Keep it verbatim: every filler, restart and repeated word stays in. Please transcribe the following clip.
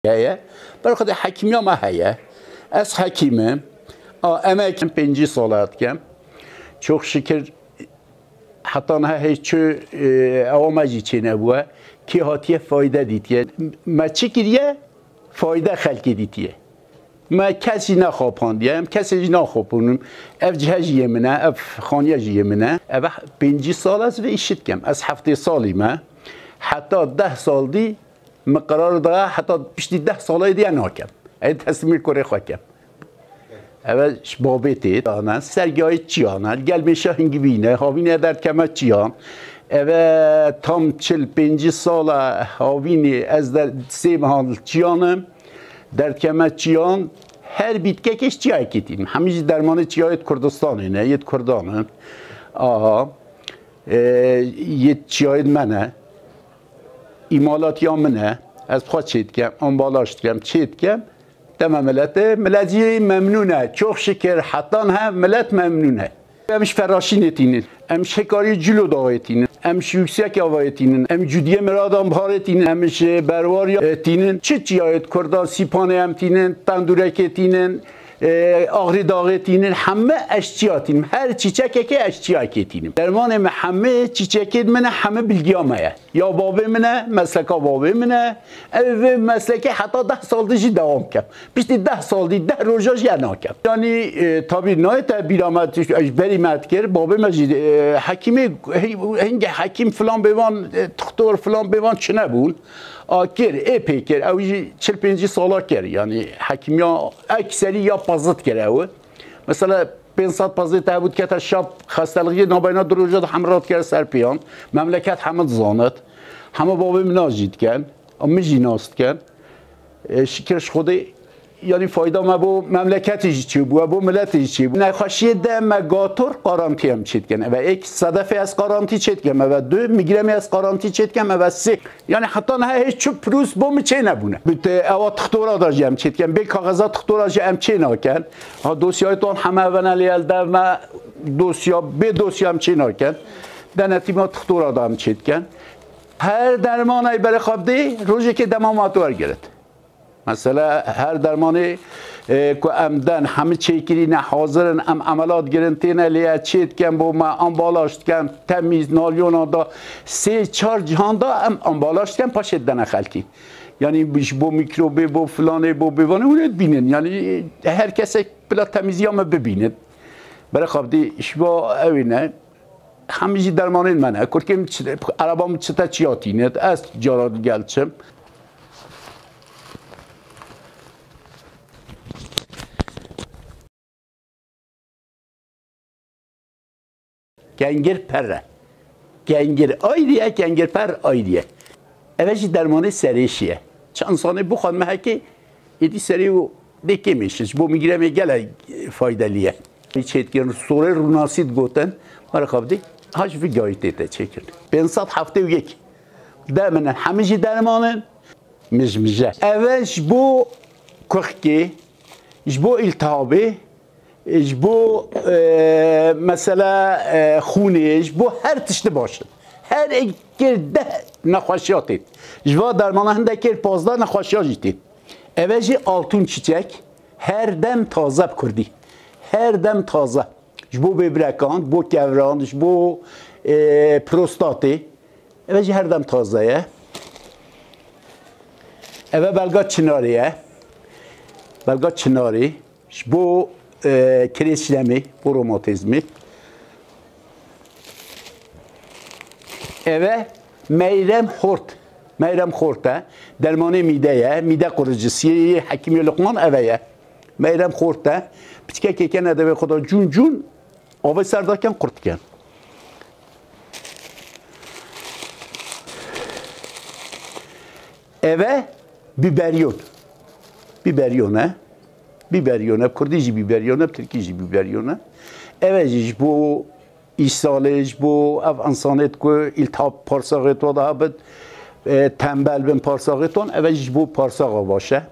Heye. Ber xwe de hekîmiya me heye. Ez hekîm im. A, emek pêncî sala dikim. Çok şükür heta niha hêj çi, e, ewa me jî çênebûye. Kê hatiye fayde dîtiye. Me çi kiriye? Fayde xelkê dîtiye. Me kes jî nexapandiye, em kesê jî naxapûnim. Ev cihe jî yê min e, ev xaniye jî yê min e. Ev pêncî sal ez vê îşî dikim. Ez heftê salî me. Heta deh sal dî min qerar da, heta piştî deh salê diye nakim. Ez teslîmê kurê xwe kim. Eve ji babê tê, ana, sergiyayê çiyan e, gel mêşa hingivî ne, havînê derdkeme çiyan. Eve tam çil pêncî sala havînê ez der sê mehan çiyan im, derdkeme çiyan, her bîtkekê ji çiyayekê tînim. Hemî jî dermanê çiyayê Kurdistanê ne, yê Kurdan in. Aha. E, yê çiyayê me ne. Îmalat ya min e. Ez xwe çê dikim, ambalaj dikim, çê dikim. Deme milete, milet jî memnûn e. Çok şükür, heta niha milet memnûn e. Em ji Feraşînê tînin, em ji Hekarî Cilo Daxê tînin, em ji Yüksek Avayê tînin, em Cudiyê Miradan Baharê tînin, em ji Berwariya, e, tînin. Çi çiyayê Kurdan, Sîpanê em tînin, Tendûrekê tînin, e, Axrî Daxê tînin, hemî ez çiya tînim. Her çîçekekê ez çiyakê tînim. Dermanê me hemî çîçekê min e, hemî bilgiya me ye. Ya babê min e, mesleka babê min e. Ev vê meslekê heta deh sal di jî dewam kem. Piştî deh sal dî, deh roja jî ez nakem. Yanî, e, tabî nayê te bîra me, tu, ji berî me dikir, babê me jî, e, hekîmê, hing-, hingê hekîm filan bêvan, e, doktor filan bêvan çinebûn. A kir, ê pê kir, ew jî çil pêncî sala kir. Yanî hekîmiya ekserî ya pezit kir ew. Mesela pênc sed pezê te hebû dikete şap xestelixiyê, navbeyna du roja de hemî radikere ser pêyan. Memleket hemî dizanit. Hemî babê min nas jî dikin. Min jî nas dikin. E, şikir ji Xwedê, yanî fayda me bo memleketê jî çêbûye, bo miletê jî çêbûye. Nexweşiyê de me gator qarantî em çê dikin. Eve êk sedefê ez qarantî çê dikim. Eve du migremê ez qarantî çê dikim. Eve sê. Yanî heta niha hêj çi prûs bo min çê nebûne. Bi te ewa tixtora da jî em çê dikin. Bê kaxeza tixtora jî em çê nakin. Ha dosyayê ton heme evene lê el dev me dosya, bê dosya em çê nakin. Denetîma tixtora da em çê dikin. Her dermanay berê xwe bidê, rojekê dema ma tu ergirit. Mesela her dermanê, e, ku em den, hemî çêkirî ne hazir in, em emelat girin têne lê ez çê dikem bo me, ambalaj dikem, temîz, nalyona da sê çar cihan da em ambalaj dikem, paşê dene xelkî. Yanî ji bo mîkrobê, bo filanê, bo bêvanê hûn ê dibînin. Yanî her kesek bila temîziya me bibînin. Berê xwe bidî, ji bo ewê ne. Hemî jî dermanên me ne. Kurkê min çi, ereba min çi te çiya tînit. Ez cara digel çim. Kengir perre. Kengir ayrı ye, kengir per ayrı ye. Eve jî dermanê serêşî ye. Çend insanê bixwin mehekê, êdî serê û dê kêm êşin. Ji bo mîgremê gelek faydelî ye. Çêdikirin, sorê rûnasî digotin, merxabdî, ha ji vî gayî tê te çêkirin. Pênc sed heftê û yek. De min in, hemî jî derman in, mijmije. Eve ji bo kuxkê, ji bo îltihabê, ji bo, e, mesela, e, xûnê, ji bo her tiştî baş in. Her êkê deh nexweşiya têt. Ji va dermana hindekê pazdeh nexweşiya jî têt. Eve jî altûn çiçek, her dem taze bi kurdî. Her dem taze. Ji bo bêbirekan, ji bo kevran, ji bo, e, prostatê. Eve jî her dem taze ye. Eve belga çinarê ye. Belga çinarê. Ji bo, e, kirêçlemê, bo romatizmê. Eve meyrem xort. Meyrem xort e. Dermanê mîde ye. Mîde qurucisi ye. Hekîmê Luqman eve ye. Meyrem xort e. Piçkekê kene devê xwe de cûn cûn, avê ser daken qurt diken. Eve biberyon. Biberyon e. Biberyon e. Kurdî jî biberyon e, tirkî jî biberyon e. Eve jî ji bo îshalê, ji bo ev insanê ku îltihab parsaxê to de hebit, e, tembel bin parsaxê ton, eve jî ji bo parsaxa baş e.